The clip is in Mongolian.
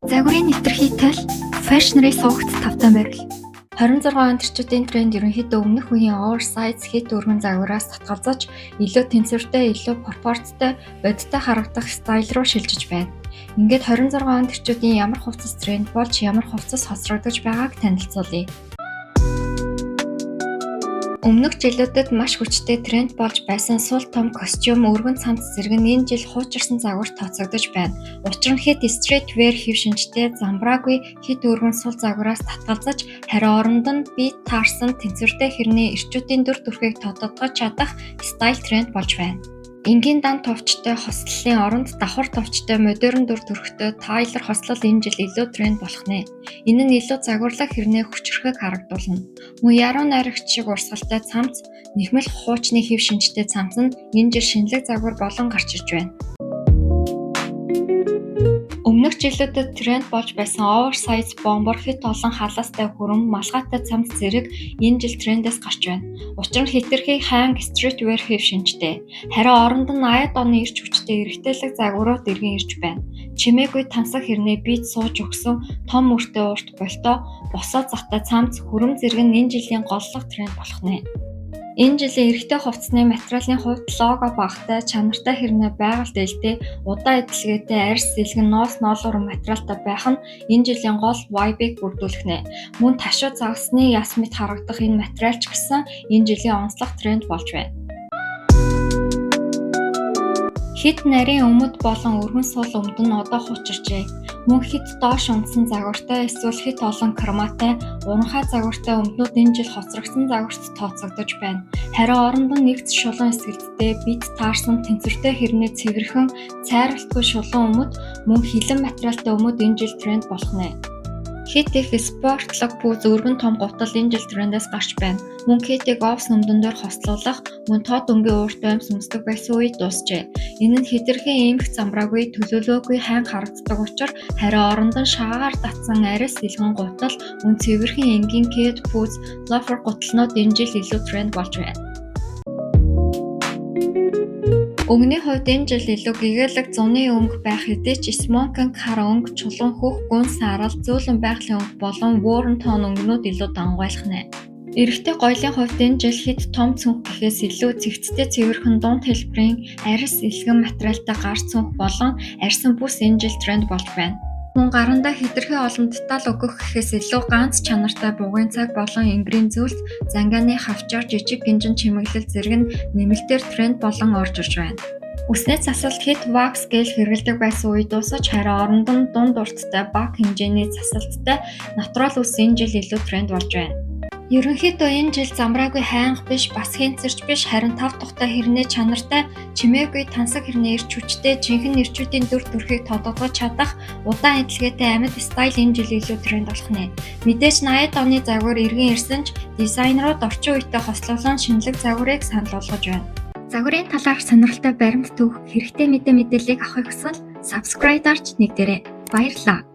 Загварын нэвтрхий тал fashion-ы суугт тавтай морил. 26 он эрчүүдийн тренд ерөнхийдөө өмнөх үеийн oversize хэт өргөн загвараас татгалзаж, илүү тэнцвэртэй, илүү пропорцтой, бодиттой харагдах style руу шилжиж байна. Ингээд 26 онд эрчүүдийн ямар хувцас тренд болж, ямар хувцас хоцрогдож байгааг танилцуулъя. Өмнөх жилүүдэд маш хүчтэй тренд болж байсан сул том костюм, өргөн цамц зэрэг нь энэ жил хуучирсан загварт тооцогдож байна. Учир нь хэт street wear хэв шинжтэй замбраагүй хэт өргөн сул загвараас татгалзаж, харин оронд нь бие таарсан, тэнцвэртэй хэрнээ эрчүүдийн дүр төрхийг тодотгож чадах style тренд болж байна. Энгийн дан товчтой хослолын оронд давхар товчтой, модерн дүр төрхтэй tailor хослол энэ жил илүү тренд болох нэ. Энэ нь илүү загварлаг хэрнээ хүчирхэг харагдуулна. Мөн яруу найрагч шиг урсгалтай цамц, нэхмэл хуучны хэв шинжтэй цамц нь энэ жил шинэлэг загвар болон гарч ирж байна. Өмнөх жилүүдэд тренд болж байсан oversize bomber, хэт олон халаастай хүрэн, малгайтай цамц зэрэг энэ жил трендээс гарч байна. Учир нь хэтэрхий хайнга street wear хэв шинжтэй. Харин оронд нь 80-ад оны эрч хүчтэй эрэгтэйлэг загварууд эргэн ирж байна. Чимээгүй тансаг хэрнээ биед сууж өгсөн том мөртэй урт пальто, босоо затай цамц, хүрэн зэрэг нь энэ жилийн голлох тренд болох нэ. Энэ жилийн эрэгтэй хувцасны материалын хувьд лого багатай, чанартай хэрнээ байгальд ээлтэй, удаан эдэлгээтэй, арьс, элгэн, ноос ноолууран материалтай байх нь энэ жилийн гол vibe-ыг бүрдүүлэх нэ. Мөн ташуу загасны яс мэт харагдах энэ материал ч гэсэн энэ жилийн онцлог тренд болж байна. Хэт нарийн өмд болон өргөн сул өмд нь одоо хуучирчээ. Мөн хэт доош унтсан загвартай эсвэл хэт олон корматай, уранхай загвартай өмднүүд энэ жил хоцрогдсон загварт тооцогдож байна. Харин оронд нь нэгц шулуун эсгэлттэй, бид таарсан, тэнцвэртэй хэрнээ цэвэрхэн, цайралтгүй шулуун өмд, мөн хилэн материалтай өмд энэ жил тренд болох нэ. Хэт их спортлог пүүз, өргөн том гутал энэ жил трендээс гарч байна. Мөн хэтийг офс өмдөн дээр хослуулах, мөн тод өнгийн уурт оймс өмсдөг байсан үе дуусжээ. Энэ нь хэтэрхий эмх замбраагүй, төлөөлөөгүй хайнга харагддаг учир харин оронд нь шагаагаар датсан арьс элгэн гутал, мөн цэвэрхэн энгийн кед пүүз, loafer гутлнууд энэ жил илүү тренд болж байна. Өнгөний хувьд энэ жил илүү гэгээлэг зуны өнгө байх хэдий ч smoking хар өнгө, чулуун хөх, гүн саарал, зөөлөн байгалийн өнгө болон warm tone өнгөнүүд илүү дангуйлах нэ. Эрэгтэй гоёлын хувьд энэ жил хэт том цүнх гэхээс илүү цэгцтэй, цэвэрхэн, дунд хэлбэрийн арьс элгэн материалтай гар цүнх болон арьсан бүс энэ жил тренд болж байна. Мөн гарандаа хэтэрхий олон деталь өгөх гэхээс илүү ганц чанартай бугын цаг болон энгэрийн зүйлс, зангааны хавчаар, жижиг гинжин чимэглэл зэрэг нь нэмэлтээр тренд болон орж ирж байна. Үсний засалт хэт wax гель хэрэглэдэг байсан үе дуусаж, харин оронд нь дунд урттай бага хэмжээний засалттай натурал үс энэ жил илүү тренд болж байна. Ерөнхийдөө энэ жил замбраагүй хайнга биш, бас хэнцэрч биш, харин тав тухтай хэрнээ чанартай, чимээгүй тансаг хэрнээ эрч хүчтэй, жинхэнэ эрчүүдийн дүр төрхийг тодотгож чадах удаан эдэлгээтэй амьд style энэ жил илүү тренд болох нэ. Мэдээж 80-ад оны загвар эргэн ирсэн ч дизайнерууд орчин үетэй хослуулан шинэлэг загварыг санал болгож байна. Загварын талаарх сонирхолтой баримт түүх, хэрэгтэй мэдээ мэдээллийг авахыг хүсвэл subscribe дарж нэгдээрэй. Баярлалаа.